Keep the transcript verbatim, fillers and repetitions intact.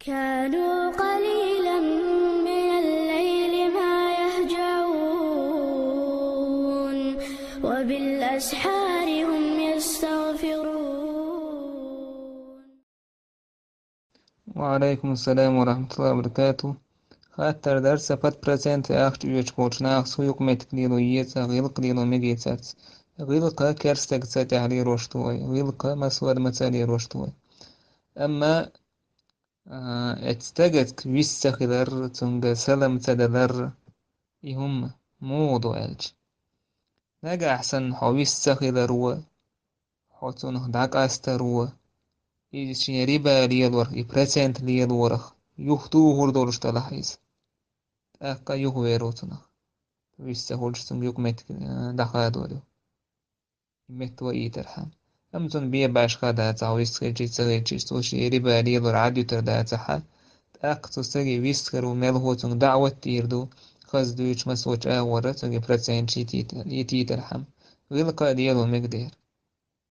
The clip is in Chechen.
كانوا قليلا من الليل ما يهجعون وبالأسحار هم يستغفرون. وعليكم السلام ورحمة الله وبركاته. Хаттар дар са пад процент ахча оьцуш болчу нахаца хӀун юкъаметтиг лело еза, гӀиллакх лело мегий цаьрца. ГӀиллакх керстагца тӀехь лелош ду вай, гӀиллакх массо адамаца лелош ду вай. Амма эцу стагацка вист ца хилар, цуьнга салам ца далар, и хӀума муха ду аьлча. Нагахь санна хьо вист ца хилар ву, хьо цунах дӀакъастар ву, иза шен риба лелорах, и процент лелорах, юхатухур долуш далахь иза. ТӀаккха юхавер ву цунах. Вист ца хуьлуш цуьнга юкъаметтиг дӀахадор ю. И метта ваийтархьама. Амма цунна бен башха дацахь, вист хилчий, ца хилчий, цо шен риба лелор Ӏад юьтур дацахь, тӀаккха цу стаге вист хир ву мел хӀу цуьнга даӀват дийр ду, хаза дуьйцуш массо а агӀора цуьнга проценташ йитийтархьама. ГӀиллакх а лело мегадер.